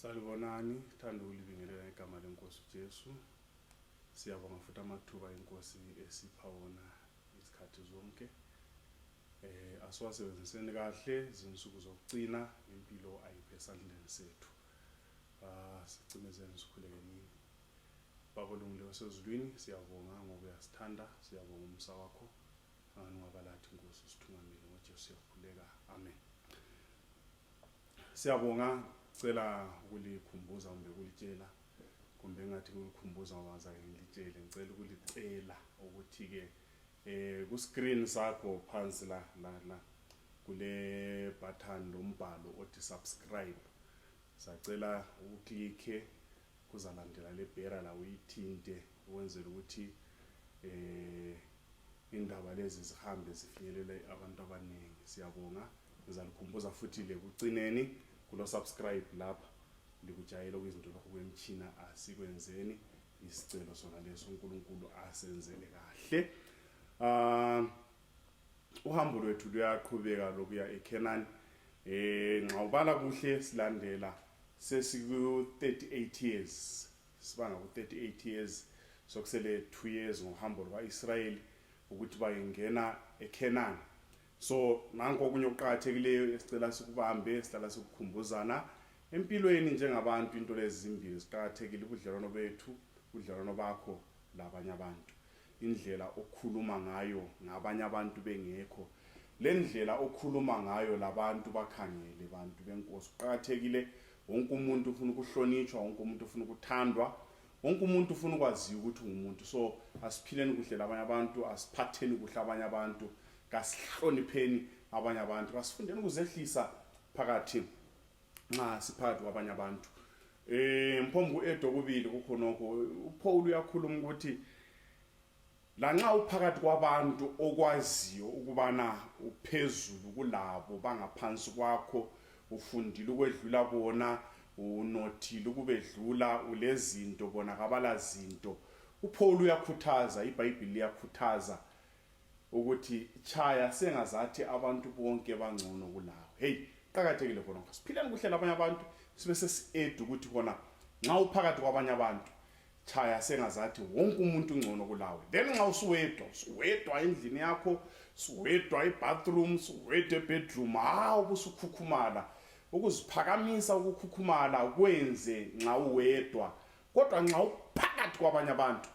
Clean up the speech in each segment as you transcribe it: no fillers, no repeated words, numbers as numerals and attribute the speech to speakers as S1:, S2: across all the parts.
S1: Salibonani, thanda ulibingelela igama lenkosi uJesu. Siyabonga futhi amathuba enkosi esipha wona isikhathi zonke. Asiwasebenziseni kahle izinsuku zokugcina impilo ayiphe esandleni sethu. Sicimezeni sikhulekeni. Baba olungileyo wasezulwini, siyabonga ngoba uyasithanda, siyabonga umsa wakho. Angabalathi inkosi sithungamele ngoJesu siyakhuleka. Amen. Siyabonga cela ukulikhumbuza kumbe ukulitshela kumbe ngathi ukulikhumbuza ngoba ngizake ngilitshele ngicela ukulicela ukuthi ke ku screen sakho phansi la kule button lombhalo othi subscribe sacela uklikhe kuzalandela le bhera la uyithinte ukwenzela ukuthi indaba lezi zihambe zifinyelele abantu abaningi. Siyabonga, ngizalikhumbuza futhi le kucineni kulo subscribe lapha likujayela kwizinto lokho kwemchina asikwenzeni isicelo sona leso uNkulunkulu asenzele kahle. Uhambo lwethu luyaqhubeka lokuya eCanaan. Nxa ubala kuhle silandela sesiku 38 years, sibanga ku 38 years sokusele 2 years ngohambo lwaIsrael ukuthi bayengena eCanaan. So nanko okunye okuqhakathekileyo esicela sikubambe sihlala sikukhumbuzana empilweni njengabantu into lezi zimbili ziqhakathekile ubudlelwano bethu, ubudlelwano bakho labanye abantu. Indlela okhuluma ngayo ngabanye abantu bengekho, le ndlela okhuluma ngayo labantu bakhangele bantu benkosi uqhakathekile. Wonke umuntu ufuna ukuhlonitshwa, wonke umuntu ufuna ukuthandwa, wonke umuntu ufuna ukwaziwa ukuthi ungumuntu. So asiphileni kuhle labanye abantu, asiphatheni kuhle abanye abantu, kasihlonipheni abanye abantu, kasifundeni ukuzehlisa phakathi nxa siphakathi kwabanye abantu. Mpombu edokubili kukhonoko uPaul uyakhuluma ukuthi la nxa uphakathi kwabantu okwaziyo ukubana uphezulu kulabo bangaphansi kwakho, ufundile ukwedlula bona, unothile ukubedlula, ulezinto bona kabala zinto. uPaul uyakhuthaza, iBhayibheli liyakhuthaza ukuthi chaya sengazathi abantu bonke bangcono kulawo. Hey, qhakathekile khona ngoba siphileni kuhle labanye abantu sibe sesi-add ukuthi khona nxa uphakathi kwabanye abantu chaya sengazathi wonke umuntu ungcono kulawe. Then nxa usuwedwa endlini yakho, suwedwa ebathroom, suwedwa ebedroom, ubusukhukhumala, ukuziphakamisa ukukhukhumala kwenze nxa uwedwa. Kodwa nxa uphakathi kwabanye abantu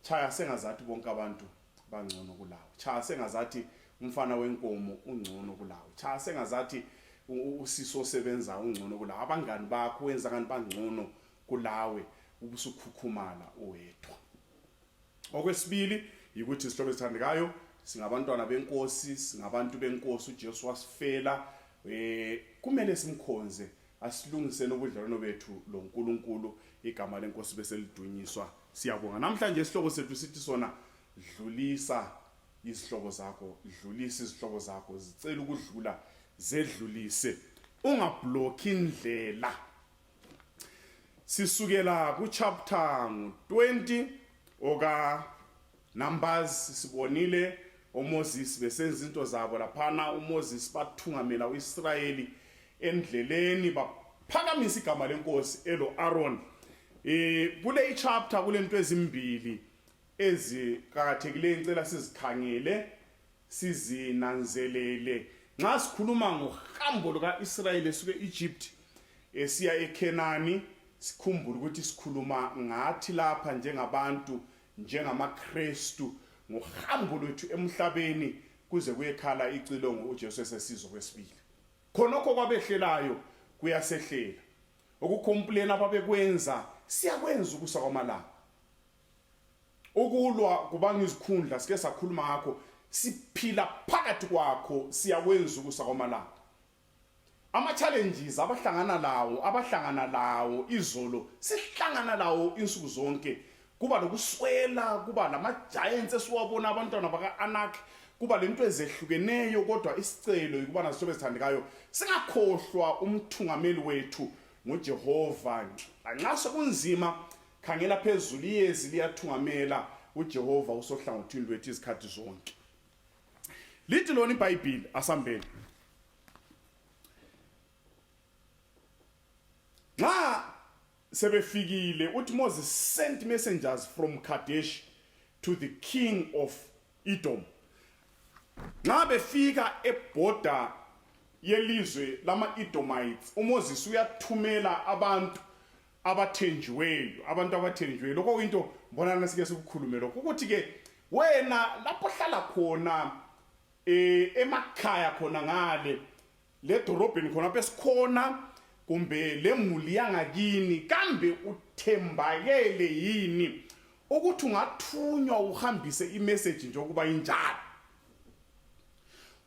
S1: chaya sengazathi bonke abantu bangcono kulawo. Cha sengazathi umfana wenkomo ungcono kulawo. Cha sengazathi usisi osebenza ungcono kulawo. Abangani bakho wenza kanti bangcono kulawe ubusukhukhumala uwedwa. Okwesibili ukuthi isihlobo esithandekayo singabantwana benkosi, singabantu benkosi uJesu wasifela. Kumele simkhonze, asilungiseni ubudlelwano bethu loNkulunkulu, igama lenkosi bese lidunyiswa. Siyabonga. Namhlanje isihlobo sethu sithi sona Dlulisa izihlobo zakho, dlulisa izihlobo zakho, zicela ukudlula zedlulise, ungablocki indlela. Sisukela ku chapter 20 oka Numbers sibonile uMoses besenza into zabo laphana. uMoses bathungamela uIsrayeli endleleni baphakamisa igama lenkosi elo Aaron. Kule chapter kulento ezimbili eziqhakathekileyo ngicela sizikhangele sizinanzelele. Nxa sikhuluma ngohambo lukaIsrayeli esuke eEgypt esiya eCanaan, sikhumbule ukuthi sikhuluma ngathi lapha njengabantu, njengamaKristu, ngohambo lwethu emhlabeni kuze kuyekhala icilongo uJesu esesizwe kwesibili. Khonokho kwabehlelayo kuyasehlela, ukucomplaina ababekwenza siyakwenza ukusa kwamalanga. Ukulwa kubanga izikhundla sike sakhuluma ngakho, siphila phakathi kwakho siyakwenza ukusa kwamalanga. Ama-challenges abahlangana lawo izolo, sihlangana lawo insuku zonke. Kuba lokuswela, kuba lama-giants esiwabona abantwana baka-Anak, kuba lento ezehlukeneyo. Kodwa isicelo yikuba nasihlobo esithandekayo singakhohlwa umthungameli wethu nguJehova. Nxa sekunzima, khangela phezulu, iyezi liyathungamela uJehova usohlangothini lwethu izikhathi zonke. Lithi lona iBhayibheli asambeni. Nxa sebefikile uthi Moses sent messengers from Kadesh to the king of Edom. Nxa befika eborder yelizwe lama Edomites, uMoses uyathumela abantu abathenjiweyo lokho into mbonana sike sikukhulume lokho ukuthi ke wena lapho hlala khona emakhaya khona ngale le dorobheni khona besikhona kumbe lemuli yangakini kambe uthembakele yini ukuthi ungathunywa uhambise imessage nje ukuba injalo.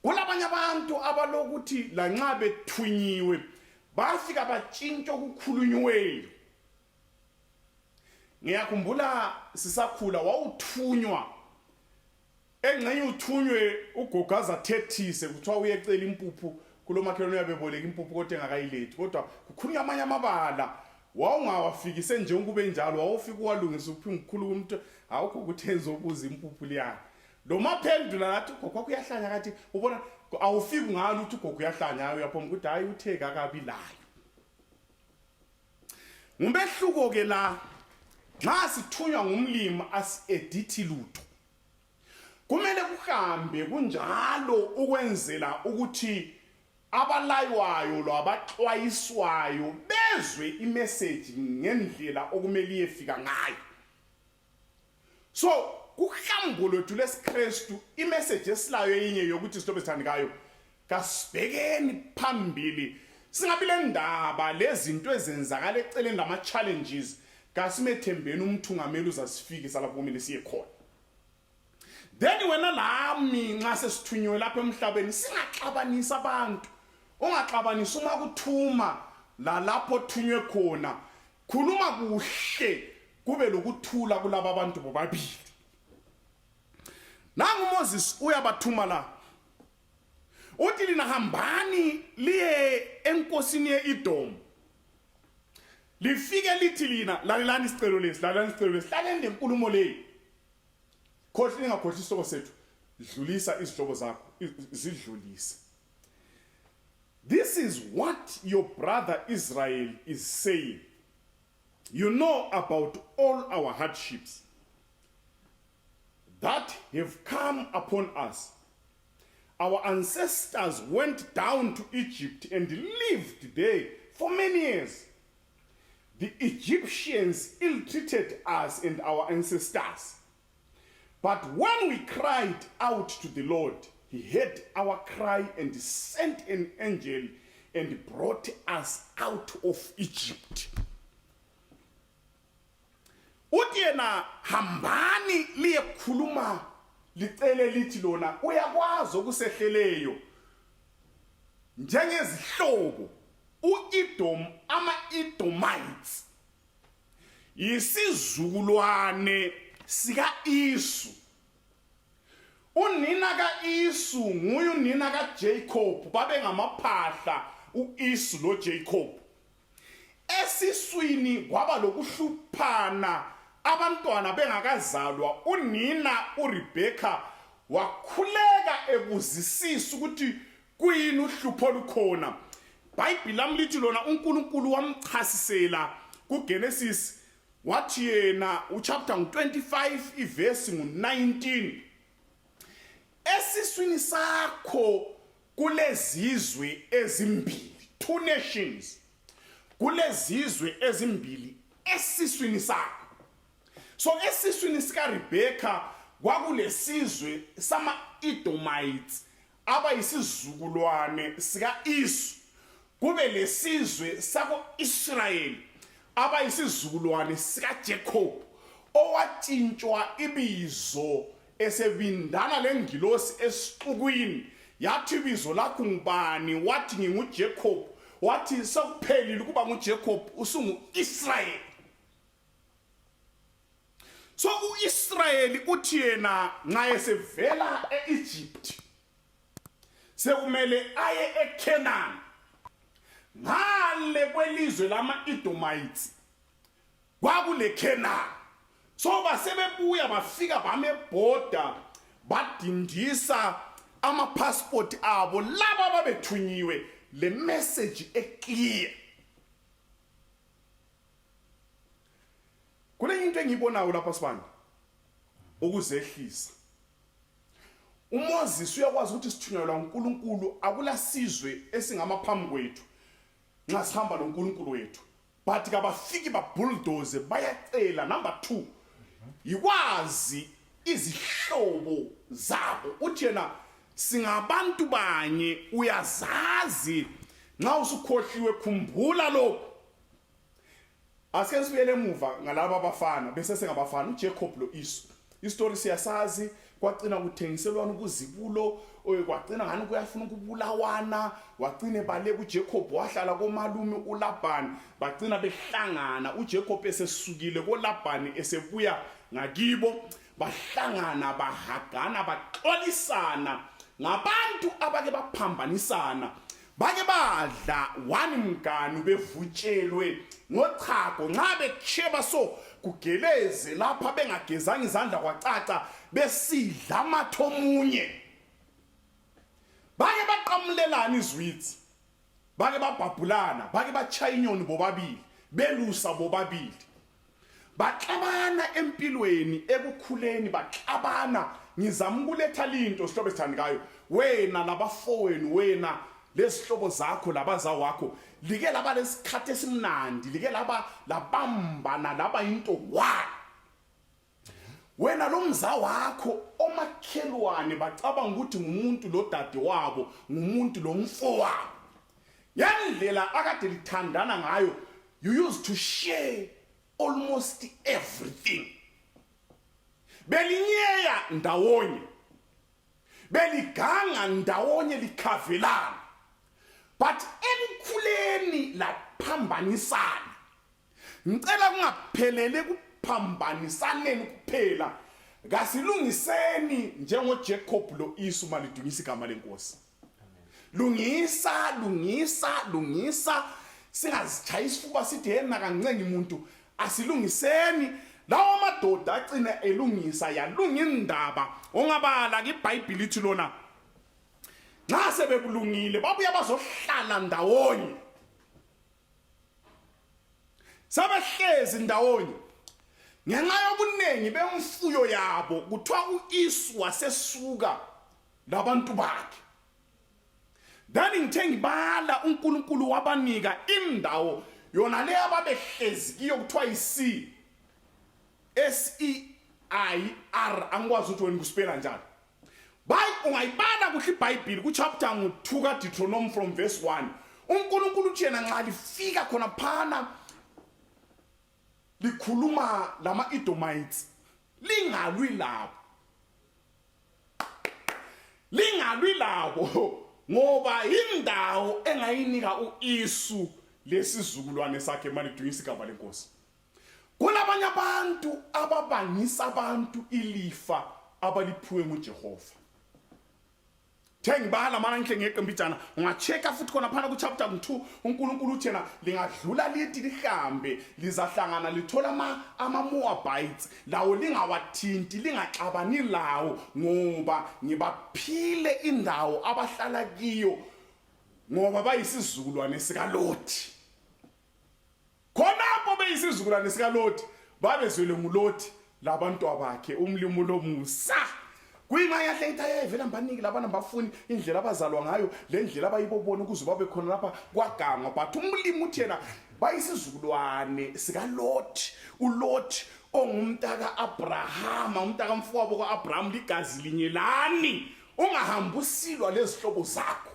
S1: Kulabanye abantu abalokuthi lanxa bethunyiwe bafika batshintsha okukhulunyweyo. Ngiyakhumbula sisakhula wawuthunywa engcenye uthunywe ugogaza thethise kuthiwa uyecela impuphu kulomakhelwane uyabeboleka impuphu kodwa engakayilethi kodwa kukhulunywa amanye amabala wawungawafikise nje ukube njalo wawufika walungisa uphinga ukukhulu umuntu awukho ukuthi enze ubuza impuphu liyana lo maphendula lathi gogo kuyahlanya kathi ubona awufiki ngalo ukuthi gogo kuyahlanya uyaphoma ukuthi hayi utheka kabi layo. Ngumbehluko ke la nxa sithunywa ngumlimi asi-edithi lutho kumele kuhambe kunjalo ukwenzela ukuthi abalaywayo lwabaxwayiswayo bezwe imessage ngendlela okumele iyefika ngayo. So kuhambo lwethu lesiKristu imessage esilayo enye yokuthi sithobe sithandikayo kasibhekeni phambili singabi le ndaba lezinto ezenzakala eceleni lama challenges kasimethembeni umthungameli uzasifikisa lapho kumele siye khona. Then wena lami nxa sesithunywe lapha emhlabeni singaxabanisa abantu. Ungaxabanisa uma kuthuma la lapho thunywe khona khuluma kuhle kube lokuthula kulabo abantu bobabili. Nangu Moses uyabathuma la uthi lina hambani liye enkosini yeEdom lifike lithi lina lalelani isicelo lesi lalende inkulumo leyi khohle ningakhohli isihlobo sethu dlulisa izihlobo zakho zidlulise. This is what your brother Israel is saying. You know about all our hardships that have come upon us. Our ancestors went down to Egypt and lived there for many years. The Egyptians ill-treated us and our ancestors. But when we cried out to the Lord, he heard our cry and sent an angel and brought us out of Egypt. Uthi yena hambani liyekhuluma licele lithi lona uyakwazi okusehleleyo njengezihlobo uEdom ama-Edomites yisizukulwane sika-Isu. Unina ka-Isu nguye unina kaJacob babengamaphahla uIsu loJacob. Esiswini kwaba lokuhluphana abantwana bengakazalwa unina uRebecca wakhuleka ebuzisisa ukuthi kuyini uhlupho lukhona. Bible lami lithi lona uNkulunkulu wamchasisela kuGenesis wathi yena uchapter 25 iverse 19 esiswini sakho kulezizwe ezimbili, two nations, kulezizwe ezimbili esiswini sakho. So esiswini sikaRebecca kwakulesizwe sama-Edomites abayisizukulwane sika-Isu, kube lesizwe sako-Israyeli abayisizukulwane sikaJacob owatshintshwa ibizo esebindana lengilosi esixukwini yathi ibizo lakho ngubani, wathi nginguJacob, wathi sekuphelile ukuba nguJacob usungu-Israyeli. So uIsrayeli uthi yena nxa esevela e-Egypt sekumele aye eCanaan ngale kwelizwe lama-Edomites kwakule Canaan. So basebebuya bafika bamebhoda badindisa ama-passport abo laba babethunyiwe le message eclear. into engiyibonayo lapha sibani ukuzehlisa. uMoses uyakwazi ukuthi sithunyelwa uNkulunkulu akulasizwe esingamaphambi kwethu nxa sihamba noNkulunkulu wethu, but kabafiki babulldoze bayacela. Number 2, ikwazi izihlobo zabo. Uthi yena singabantu banye, uyazazi nxa usukhohliwe khumbula lokho. Asike sibuyele emuva ngalabo abafana bese sengabafana uJacob lo Esau. Istory siyasazi, kwagcina kuthengiselwana ukuzibulo, kwagcina ngani kuyafuna ukubulawana, wagcine baleka uJacob wahlala komalume uLabani, bagcina behlangana. uJacob esesukile koLabani esebuya ngakibo, bahlangana bahagana baxolisana ngabantu abake baphambanisana, bake badla wani mganu bevutshelwe ngochago nxa becheba so kugeleze lapha bengagezanga izandla kwacaca besidla amathomunye. Bake baqamulelana izwitsi, bake babhabhulana, bake bachaya inyoni bobabili, belusa bobabili, baxabana empilweni ekukhuleni, baxabana. Ngizama ukuletha into sihlobo esithandikayo, wena nabafowenu, wena lesihlobo zakho labaza wakho, like laba lesikhathi esimnandi, like laba labambana laba into one. Wena lo mza wakho omakhelwane bacabanga ukuthi ngumuntu lo dade wabo, ngumuntu lo mfowabo. Yandlela akade lithandana ngayo, you used to share almost everything. Belinyeya ndawonye, beliganga ndawonye, likhavelana. But ekukhuleni laphambanisana. Ngicela kungaphelele kuphambanisaneni kuphela. Kasilungiseni njengoJacob lo Esau malidungisa igama lenkosi. Lungisa, lungisa, lungisa. Singazitshaya isifuba sithi yena kancenga umuntu. Asilungiseni. Lawo madoda agcina elungisa yalunga indaba. Ongabala iBhayibheli lithi lona nxa sebebulungile babuya bazohlala ndawonye, sabehlezi ndawonye. Ngenxa yobunengi bemfuyo yabo kuthiwa uEsau wasesuka labantu bakhe. Then ngithe ngibala uNkulunkulu wabanika indawo yona le ababehlezi kiyo kuthiwa SEIR, angikwazi ukuthi wena kuspela njani. Ungayibala kuhle iBhayibheli kuchapter 2 kaDeuteronomy from verse 1. uNkulunkulu uthi yena nxa lifika khona phana likhuluma lama-Edomites, lingalwi labo ngoba indawo engayinika uEsau lesizukulwane sakhe malidungisa igama lenkosi. Kulabanye abantu ababangisa abantu ilifa abaliphiwe nguJehova. Thengibala mana ngihle ngeqembijana, ungacheka futhi khona phana ku chapter 2 uNkulunkulu uthi yena lingadlula lithi lihambe lizahlangana lithola ama-Moabites, lawo lingawathinti, lingaxabani lawo ngoba ngibaphile indawo abahlala kiyo ngoba bayisizukulwane sikaLoti. Khonapho beyisizukulwane sikaLoti babezwele nguLoti labantu abakhe umlimo lomusa. Kuyima yahle ithaya vela mbaniki labana bafuni indlela abazalwa ngayo, le ndlela abayibobona ukuze babe khona lapha kwaganga. But umlimo uthi yena bayisizukulwane sikaLoti, uLoti ongumntaka Abrahama, umntaka mfowabo kaAbraham, ligazi linye lani, ungahambi usilwa lezihlobo zakho.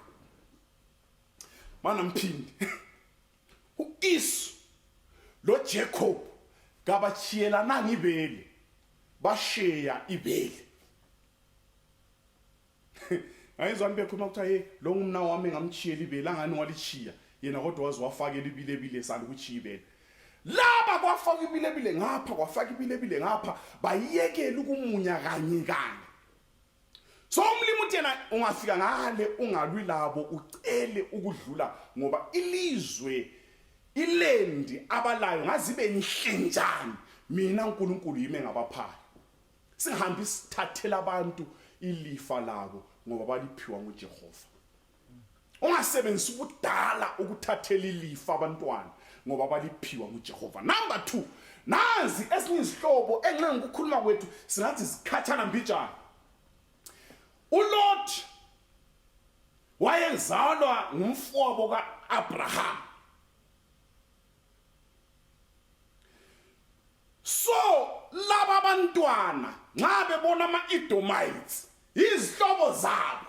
S1: Mana mphindi uEsau lo Jacob kabachiyelana ngibele, basheya ibele. Ayizwani bekhuluma ukuthi hey lo ngumna wami ngamchiyela ibele, angani walichiya yena kodwa wazi wafakela ibilebile sala ukuchiya ibele. Laba kwafaka ibilebile ngapha, kwafaka ibilebile ngapha, bayekela ukumunya kanye kanye. So umlimo uthi yena ungafika ngale ungalwi labo, ucele ukudlula ngoba ilizwe ilendi abalayo ngazibe nhlenjani, mina uNkulunkulu yime ngabaphayo. Singahambi sithathela abantu ilifa labo ngoba baliphiwa nguJehova. ungasebenzisa ubudala ukuthathela ilifa abantwana ngoba baliphiwa nguJehova. Number 2, nazi esinye izihlobo enxa ngokukhuluma kwethu singathi zikhathana mbijana. uLot wayezalwa ngumfowabo kaAbraham. So laba bantwana nxa bebona ama-Edomites izihlobo zabo.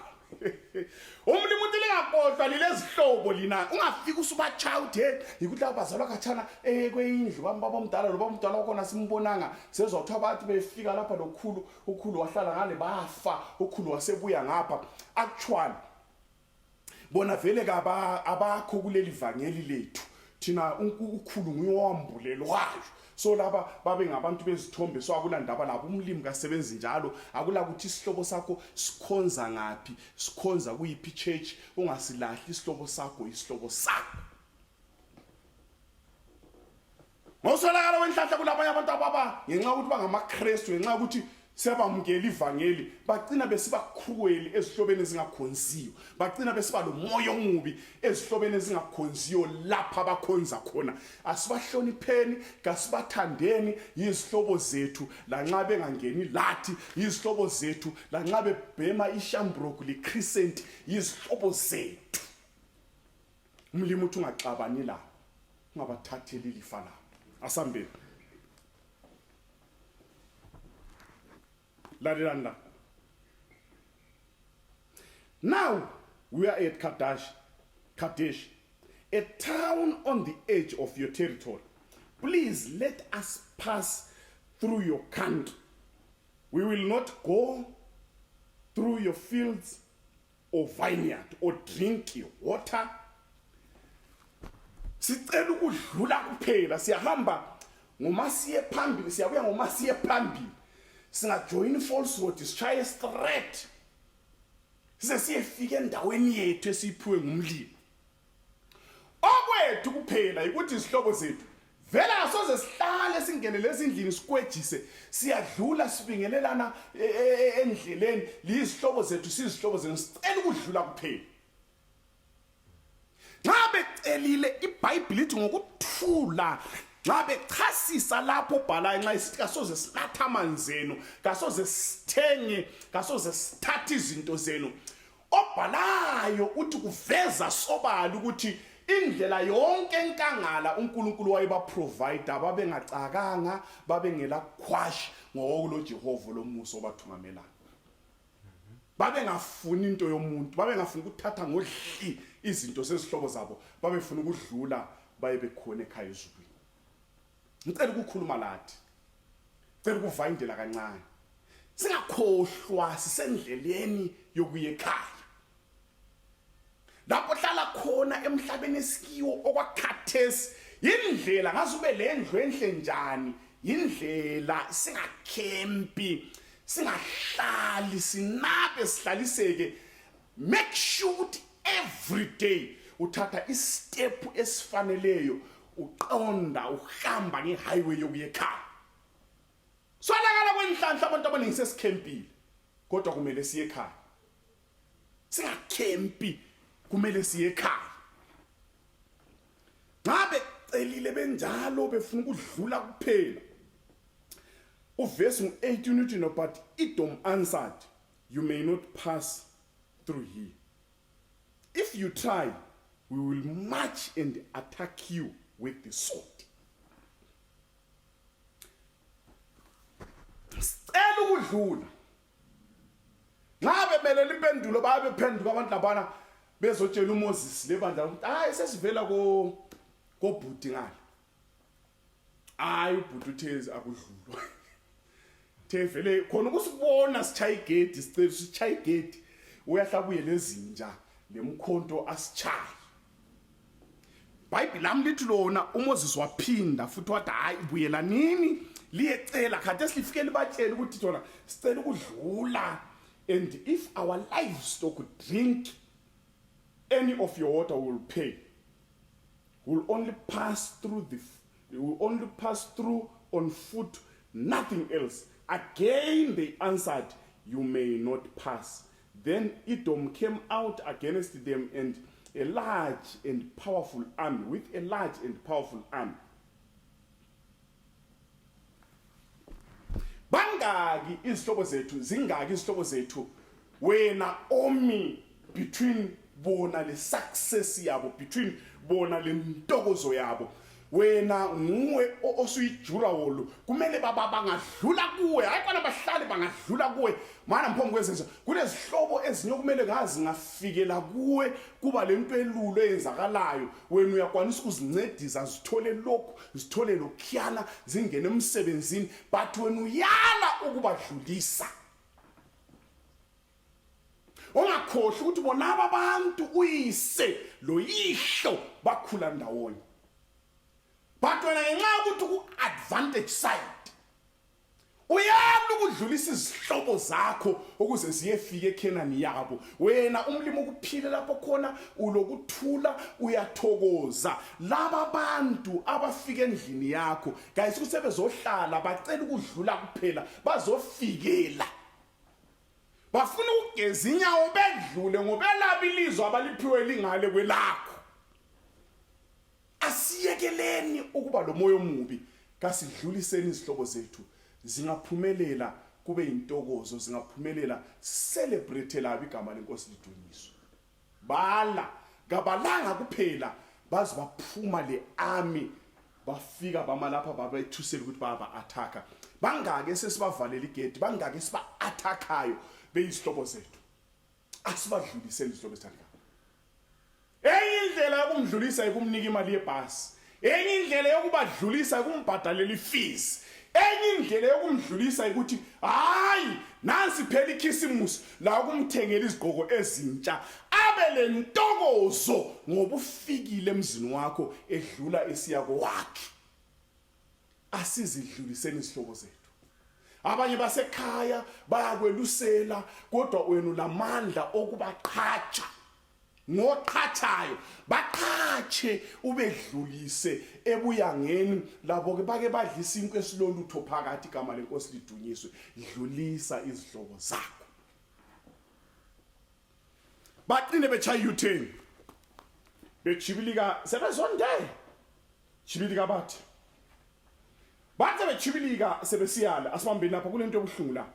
S1: Umlimi uthi lingakhohlwa lilezihlobo lina, ungafika usubachaya uthe yikuthi abazalwa khatshana kweyindlu baba omdala lo baba omdala wakhona simbonanga, sezothiwa bathi befika lapha ukhulu wahlala ngale bafa, ukhulu wasebuya ngapha. Actually bona vele abakho kuleli vangeli lethu, thina ukhulu nguye owambulelwayo. So laba babe ngabantu bezithombe, so akulandaba labo. Umlimi kasebenzi njalo, akula ukuthi isihlobo sakho sikhonza ngaphi, sikhonza kuyiphi church. Ungasilahli isihlobo sakho, isihlobo sakho. Ngosolakala wenhlahla kulabanye abantu ababa ngenxa ukuthi bangamaKristu, ngenxa ukuthi sebamukela ivangeli, bagcina besiba cruel ezihlobeni ezingakhonziyo, bagcina besiba lo moya omubi ezihlobeni ezingakhonziyo lapha abakhonza khona. Asibahlonipheni, kasibathandeni izihlobo zethu lanxa bengangeni lathi, izihlobo zethu lanxa bebhema ishambroku liCrescent, izihlobo zethu. Umlimi uthi ungaxabani la, ungabathatheli ilifa labo. Asambeni now we are at Kadesh, a town on the edge of your territory. Please let us pass through your country. We will not go through your fields or vineyard or drink your water. Sicela ukudlula kuphela, siyahamba ngomasiye phambili, siyabuya ngomasiye phambili. Singajoin falsehood, sishaye straight, siyefika endaweni yethu esiphiwe ngumlimi. Okwethu kuphela ukuthi izihlobo zethu vele asoze sihlale singene lezindlini sikwejise, siyadlula sibingelelana endleleni, lizihlobo zethu sizihlobo zethu. Sicela ukudlula kuphela. Nxa becelile iBhayibheli lithi ngokuthula, nxa bechasisa lapho bhala nxa isithi kasoze silatha amanzi zenu, kasoze sithenge, kasoze sithathe izinto zenu, obhalayo uthi kuveza sobala ukuthi indlela yonke enkangala uNkulunkulu wayebaprovide, babengacakanga, babengela khwashi ngokulo Jehova lomusa obathungamela. Babengafuni into yomuntu, babengafuni ukuthatha ngodli izinto sezihlobo zabo, babefuna ukudlula bayebekhona ekhaya ezulwini. Ngicela ukukhuluma lathi, ngicela ukuva indlela kancane, singakhohlwa sisendleleni yokuya ekhaya. Lapho hlala khona emhlabeni esikiwo okwakhathesi, indlela ngazube lendlu enhle njani, indlela singakhempi, singahlali, sinabe sihlaliseke. Make sure ukuthi every day uthatha istep esifaneleyo, uqonda uhamba ngehighway yokuya ekhaya. Swalakala kwenhlanhla abantu abaningi sesikhempile, kodwa kumele siye ekhaya. Singakhempi, kumele siye ekhaya. Ngabe celile benjalo befuna ukudlula kuphela. Uverse 18 uthi no, but Edom answered, you may not pass through here. If you try, we will march and attack you with the sword. Sicela ukudlula. Ngabe belela impendulo babephenduka abantu labana bezotshela uMoses lebandla ukuthi hayi sesivela kobhudi ngale. Hayi ubhudi uthezi akudlulwa. Thevele khona ukusibona sichaya igate, sicela sichaya igate, uyahlabuye lezinja lemkhonto asichaya. Bible lami lithi lona uMoses waphinda futhi wathi hayi buyela nini liyecela khathesi lifike libatshela ukuthi thona sicela ukudlula, and if our livestock could drink any of your water, we will pay. We will only pass through on foot, nothing else. Again they answered, you may not pass. Then Edom came out against them and a large and powerful army, with a large and powerful army. Bangaki izihlobo zethu, zingaki izihlobo zethu wena omi between bona le success yabo, between bona le ntokozo yabo. Wena nguwe osuyijula wolo kumele bangadlula kuwe, hayi kana bahlali bangadlula kuwe. Mana mphambi kwezenzo kunezihlobo ezinye kumele ngazi ngafikela kuwe kuba lento elulo eyenzakalayo. Wena uyakwanisa ukuzincedisa zithole lokho, zithole lokhiyana, zingene emsebenzini, but wena uyala ukubadlulisa. Ungakhohlwa ukuthi bona abantu uyise lo yihlo bakhula ndawonye. But wena ngenxa ukuthi ku-advantage side uyala ukudlulisa izihlobo zakho ukuze ziyefika eKhenani yabo. Wena umlimo ukuphila lapho khona ulokuthula, uyathokoza. Laba bantu abafika endlini yakho guys kusebezohlala bacela ukudlula kuphela, bazofikela, bafuna ukugeza inyawo bedlule ngobelaba ilizwe abaliphiwe lingale kwelakho. Asiyekeleni ukuba lo moyo omubi, kasidluliseni izihlobo zethu zingaphumelela kube intokozo, zingaphumelela celebrate laba igama lenkosi lidunyiswe. Bala ngabalanga kuphela baze baphuma le army bafika bamalapha babethusela ukuthi baba attacker. Bangake sesibavalele igedi, bangake siba attackayo beyizihlobo zethu. Asibadluliseni izihlobo zethu. Enye indlela yokumdlulisa ikumnika imali yebhasi, enye indlela yokubadlulisa ikumbhadalela ifees, enye indlela yokumdlulisa ukuthi hayi nansi phela ikhisimusi la ukumthengela izigqoko ezintsha abe lentokozo ngoba ufikile emzini wakho edlula esiyako wakhe. Asizidluliseni izihlobo zethu. Abanye basekhaya bayakwelusela kodwa wena ulamandla okubaqhatsha. Ngoqhathayo baqhatshe ubedlulise ebuyangeni labo ke bake badlisa inkwe esilolutho phakathi igama lenkosi lidunyiswe. Dlulisa izihlobo zakho. Baqine bechaya u10 bechibilika sebezonde chibilika bathi bathe bechibilika sebesiyala asibambeni lapha kulento ebuhlungu la.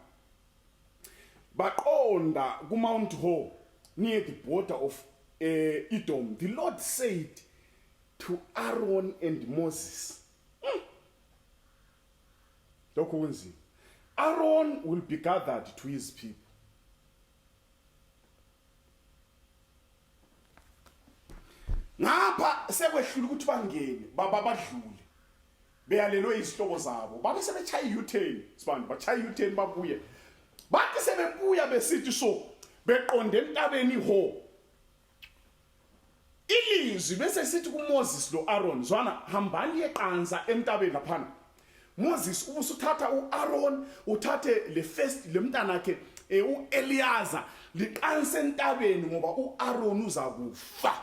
S1: Baqonda ku Mount Ho near the border of Edom. The Lord said to Aaron and Moses, Aaron will be gathered to his people. Ngapha sekwehlula ukuthi bangene baba badlule beyalelwe izihlobo zabo babe sebechaya u10 sibani bachaya u10 babuye bathi sebebuya besithi so beqonde entabeni ho ilizwi bese sithi kuMoses lo Aaron zwana hambani yeqanza entabeni laphana. Moses ubusuthatha uAaron uthathe le first lemntanakhe uEliaza liqanse entabeni ngoba uAaron uzakufa.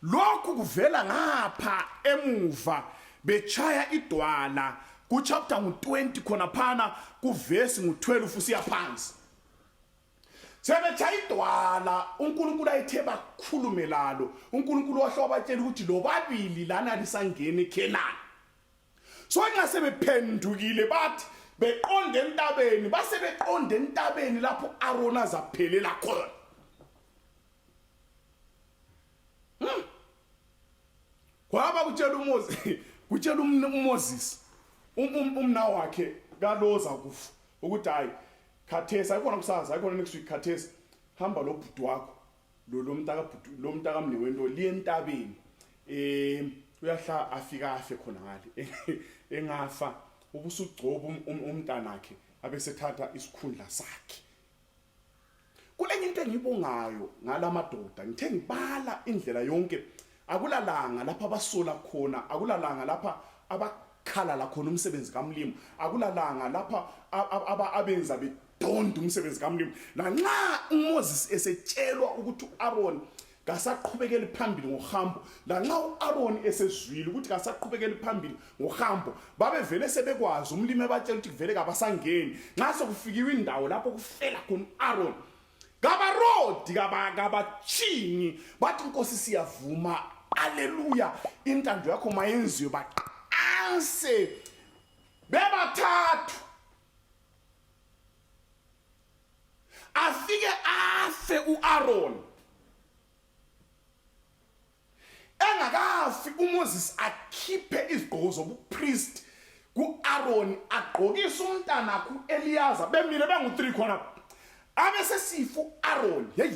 S1: Lokhu kuvela ngapha emuva bechaya idwala ku chapter ngu20 khona phana ku verse ngu12 usiya phansi. Sebechaya idwala uNkulunkulu ayithe bakhulume lalo. uNkulunkulu wahlo abatshela ukuthi lo babili lana lisangena eKhenani. So ngase bephendukile bathi beqonde entabeni base beqonde entabeni lapho Aaron azaphelela khona. Kwaba kutshela uMoses kutshela uMoses umna wakhe kaloza kufa ukuthi hayi khathesi ayikona kusaza ayikona next week khathesi hamba lo bhuti wakho lo mntaka mnewento liye entabeni uyahla afika afe khona ngale engafa ubusugcoba umntanakhe abesethatha isikhundla sakhe. Kulenye into engibongayo ngalamadoda ngithe ngibala indlela yonke akulalanga lapha abasola khona, akulalanga lapha abakhala la khona umsebenzi kaMlimo, akulalanga lapha abenza bedonda umsebenzi kaMlimo. Lanxa uMoses esetshelwa ukuthi uAaron kasaqhubekele phambili ngohambo, lanxa uAaron esezwile ukuthi kasaqhubekele phambili ngohambo, babevele sebekwazi umlimo ebatshela ukuthi kuvele kabasangeni nxa sokufikiwe indawo lapho kufela khona uAaron. kabarodi kabachingi bathi inkosi siyavuma haleluya intando yakho mayenziwe baqanse bebathathu afike afe uAaron engakafi uMoses akhiphe izigqoko zobupriest kuAaron agqokisa umntana kuEliyaza bemile bengu3 khona abese sifu Aaron hey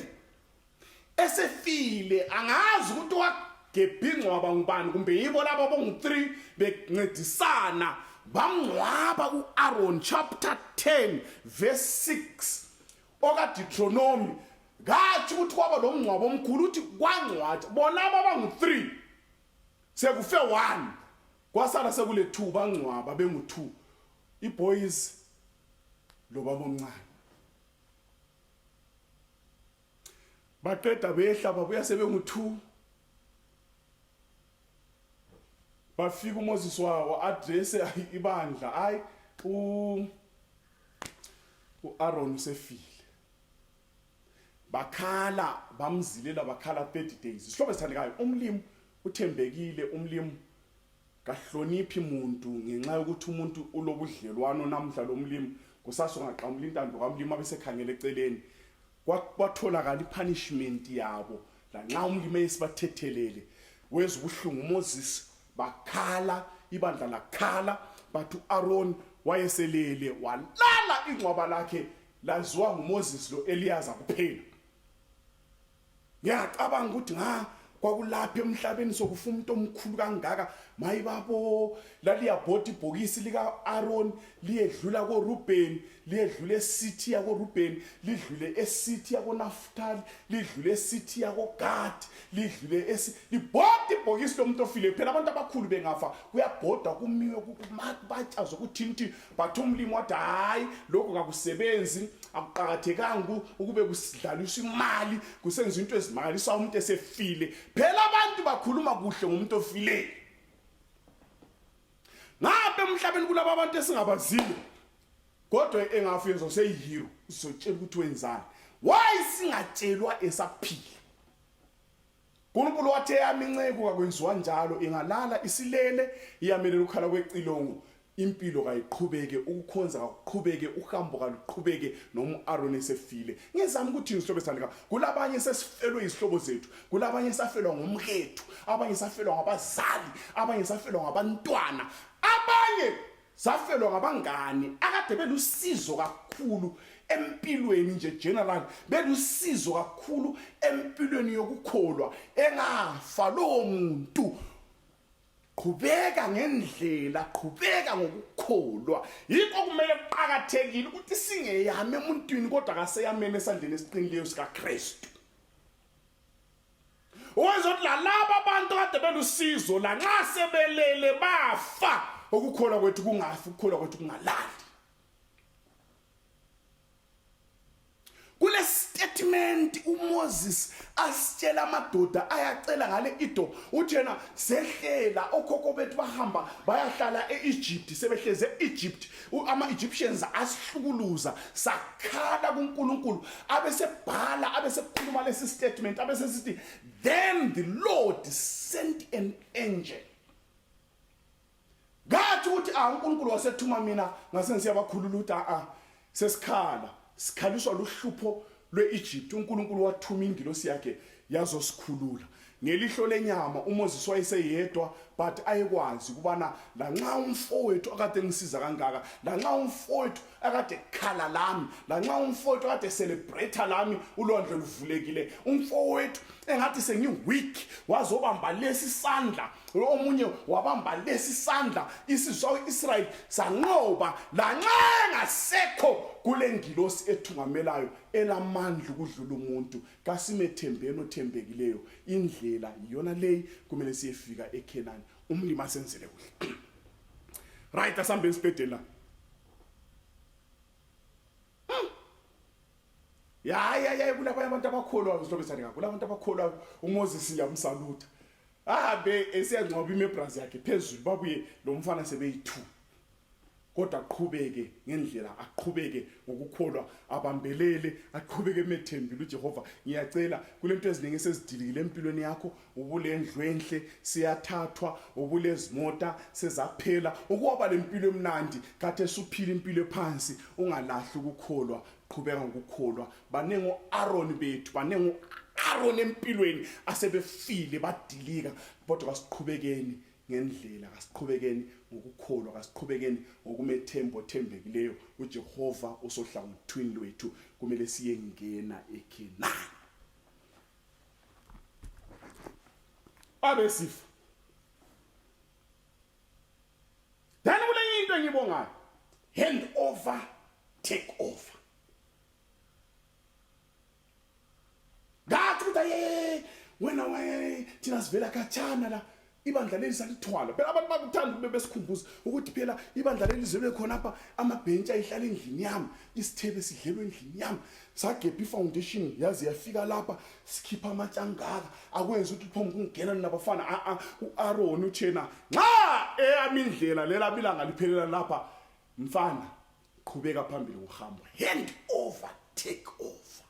S1: esefile angazi ukuthi wagebhingcwaba ngubani kumbe yibo labo bongu3 bencedisana bamngcwaba uAaron chapter 10 verse 6 oka Deuteronomy ngathi ukuthi kwaba lo mngcwabo omkhulu uthi kwangcwatsha bona abangu3 sekufe 1 kwasala sekule 2 bangcwaba bengu2 iboys lo baba omncane baqeda behla babuya sebengu2 bafika uMoses wawo address ibandla hayi uAaron usefile bakhala bamzilela bakhala 30 days isihlobo esithandekayo umlimi uthembekile umlimi kahloniphi umuntu ngenxa yokuthi umuntu ulobudlelwano namhla lomlimi kusaso ngaqamula intando kamlimi abesekhangela eceleni kwatholakala ipunishment yabo la nxa umlimi esibathethelele wezibuhlungu Moses bakhala ibandla lakhala bathu Aaron wayeselele walala ingcwaba lakhe laziwa nguMoses lo Eliyaza kuphela ngiyacabanga ukuthi kwakulapha emhlabeni sokufa umuntu omkhulu kangaka mayibabo laliyabhota ibhokisi lika Aaron liyedlula koRuben liyedlula eCity yako Ruben lidlule eCity yako Naphtali lidlule eCity yako Gad lidlule libhota ibhokisi lomuntu ofile phela abantu abakhulu bengafa kuyabhoda kumiwe kumatbatshazo kuthinti bathu umlimi wathi hayi lokho kakusebenzi akuqhakathekanga ukube kusidlaliswa imali kusenza into ezimakalisa umuntu esefile phela abantu bakhuluma kuhle ngomuntu ofile ngabe emhlabeni kulabo abantu esingabaziyo kodwa engafiyenzo seyihero usotshela ukuthi wenzani why singatshelwa esaphila uNkulunkulu wathe yami inceke akwenziwa njalo ingalala isilele iyamele ukhala kwecilongo impilo kayiqhubeke ukukhonza kakuqhubeke uhambo kaluqhubeke noma uAaron esefile ngizama ukuthi isihlobo esithandeka kulabanye sesifelwe izihlobo zethu kulabanye safelwa ngomkhethu abanye safelwa ngabazali abanye safelwa ngabantwana abanye safelwa ngabangani akade belusizo kakhulu empilweni nje general belusizo kakhulu empilweni yokukholwa engafa lo muntu qhubeka ngendlela qhubeka ngokukholwa yikho kumele kuqhakathekile ukuthi singeyame emuntwini kodwa akaseyamene esandleni esiqinileyo sika Kristu ozothi laba abantu kade belusizo la nxa sebelele bafa ukukholwa kwethu kungafi ukukholwa kwethu kungalali kule statement uMoses asitshela amadoda ayacela ngale ido uthi yena sehlela okhokho bethu bahamba bayahlala eEgypt sebehleze eEgypt ama-Egyptians asihlukuluza sakhala kuNkulunkulu abesebhala abesekhuluma lesi statement abesesithi then the Lord sent an angel ngathi uthi uNkulunkulu wasethuma mina ngase ngiyabakhulula uthi sesikhala sikhaliswa luhlupho lweEgypt uNkulunkulu wathuma ingilosi yakhe yazosikhulula ngelihlo lenyama uMoses wayeseyedwa but ayekwazi kubana la nxa umfowethu akade ngisiza kangaka la nxa umfowethu akade khala lami la nxa umfowethu akade celebrate lami ulondle luvulekile umfowethu engathi sengiweak wazobamba lesi sandla omunye wabamba lesi sandla isizwe iIsrael sanqoba la nxa ngasekho kule ngilosi ethungamelayo elamandla ukudlula umuntu kasimethembeni othembekileyo indlela iyona leyi kumele siyefika eKenani umlimi asenzele kuhle right asambe isibhedlela ya kulabanye abantu abakholwa uzobesana kulabantu abakholwa uMoses ngiyamsalutha abe esiyangcoba iMebras yakhe phezulu babuye lo mfana sebeyi2 kodwa aqhubeke ngendlela, aqhubeke ngokukholwa, abambelele, aqhubeke emethembile uJehova. Ngiyacela kulento eziningi esezidilile empilweni yakho, ubulendlu enhle siyathathwa, ubulezimota sezaphela, ukuba lempilo emnandi kade suphila impilo ephansi, ungalahli ukukholwa, qhubeka ngokukholwa. Banengi uAaron bethu, banengi uAaron empilweni asebefile badilika, kodwa kasiqhubekeni ngendlela, kasiqhubekeni ngokukholwa, kasiqhubekeni ngokumethembo othembekileyo. uJehova usohlangothini lwethu, kumele siyengena eKhenani. Abesifa then kule into engibongayo, hand over take over. Ngathi ukuthi wena thina sivela khatshana la, ibandla leli salithwala. Phela abantu bakuthanda ube besikhumbuza ukuthi phela ibandla leli lizobe khona apha, amabhentshi ayihlala endlini yami, isithebe sidlelwe endlini yami, sagebha ifoundation yazi yafika lapha, sikhipha amatshangaka, akwenza ukuthi phombe kungena nabafana. uAaron uthena nxa eyami indlela lela bilanga liphelela lapha, mfana qhubeka phambili ngohamba, hand over take over.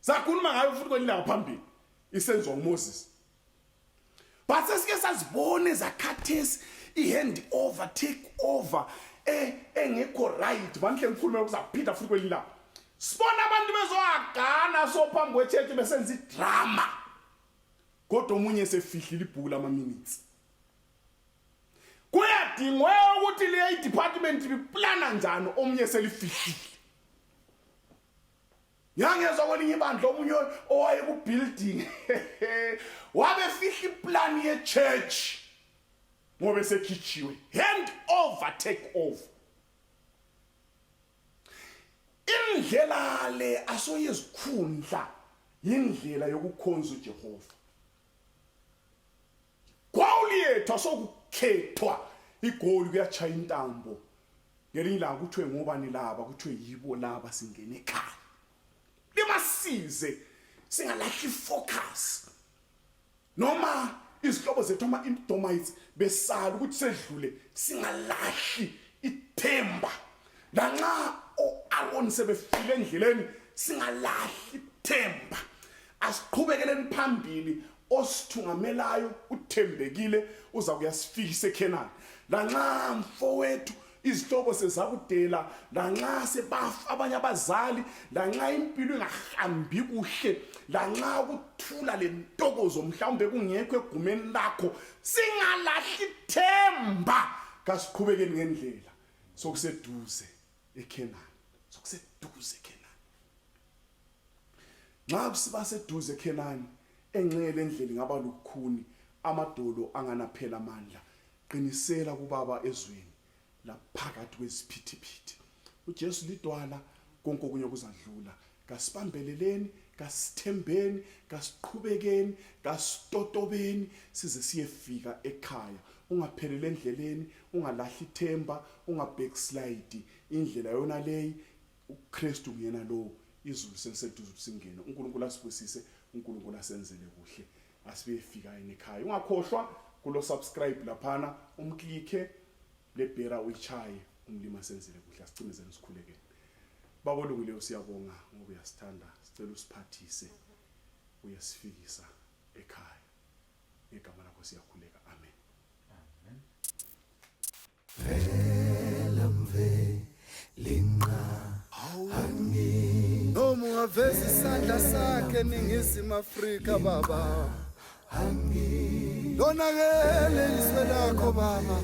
S1: Sakhuluma ngayo futhi kwelilanga phambili isenzo uMoses, but sesike sazibone zakhathesi i-hand over take over engekho right. Banhle ngikhulume ukuzaphitha futhi kwelilanga, sibona abantu bezoagana sophambi kwechechi besenza idrama, kodwa omunye sefihlile ibhuku lama-minutes. Kuyadingwe ukuthi le department liplana njani, omunye selifihlile. Yangezwa kwelinye ibandla omunye owaye ku-building wabe fihla iplan ye-church ngobe sekhitshiwe. Hand over take over. Indlela le asoyezikhundla yindlela yokukhonza uJehova. Kwawuli yethu asokukhethwa igoli kuyachaya intambo. Ngelinye ilanga kuthiwe ngobani laba, kuthiwe yibo laba, singene ekhaya. Limasize singalahli focus, noma izihlobo zethu ama-Edomites besala ukuthi sedlule, singalahli ithemba. Lanxa uAaron sebefile endleleni, singalahli ithemba. Asiqhubekeleni phambili, osithungamelayo uthembekile uza kuyasifikisa eKhenani. Lanxa mfowethu izihlobo sezakudela, lanxa sebafa abanye abazali, lanxa impilo ingahambi kuhle, lanxa ukuthula lentokozo mhlawumbe kungekho egumeni lakho, singalahli ithemba. Kasiqhubekeni ngendlela, sokuseduze eKhenani, sokuseduze eKhenani. Nxa siba seduze eKhenani, enxele endlela ngaba lukhuni, amadolo anganaphela amandla, qinisela kubaba ezweni laphakathi kwesiphithiphithi. uJesu lidwala, konke okunye kuzadlula. Kasibambeleleni, kasithembeni, kasiqhubekeni, kasitotobeni size siyefika ekhaya. Ungaphelele endleleni, ungalahli ithemba, ungabackslide. Indlela yona leyi uKristu nguyena lo, izulu seliseduze singene. uNkulunkulu asibusise, uNkulunkulu asenzele kuhle, asibefika ekhaya. Ungakhohlwa kulo subscribe laphana, umklike lebhera uyichaye, umlima senzele kuhle, asicimezele sikhulekele. Baba olungileyo siyabonga ngoba uyasithanda, sicela usiphathise, uyasifikisa ekhaya. Ngegama lakho siyakhuleka, amen.
S2: Vela mvelinqa hangi noma ungaveza isandla sakhe ningizimu Afrika baba, hangi lonakele ilizwe lakho baba,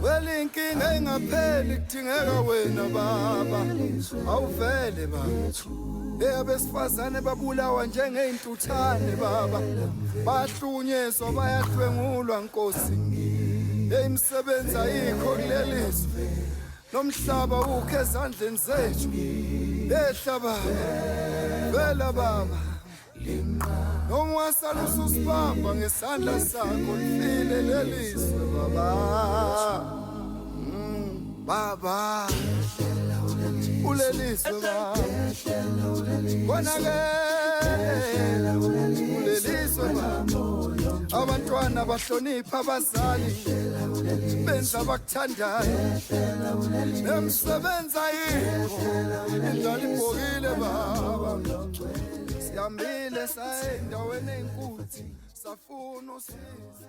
S2: welinkinga engapheli kudingeka wena baba, awuvele baba. Abesifazane babulawa njengey'ntuthane baba, bahlunyezwa bayahlwengulwa Nkosi, imisebenzi ayikho kulelizwe, nomhlaba ukho ezandleni zethu. Ehla baba, vela baba, noma wasala ususibamba ngesandla sakho, lifile lelizwe baba. Baba ulelizwe baba, konakele ulelizwe baba. Abantwana bahlonipha abazali, benza abakuthandayo nemsebenza yikho indlala ibhokile baba sihambile saye endaweni enkulu safuna usizo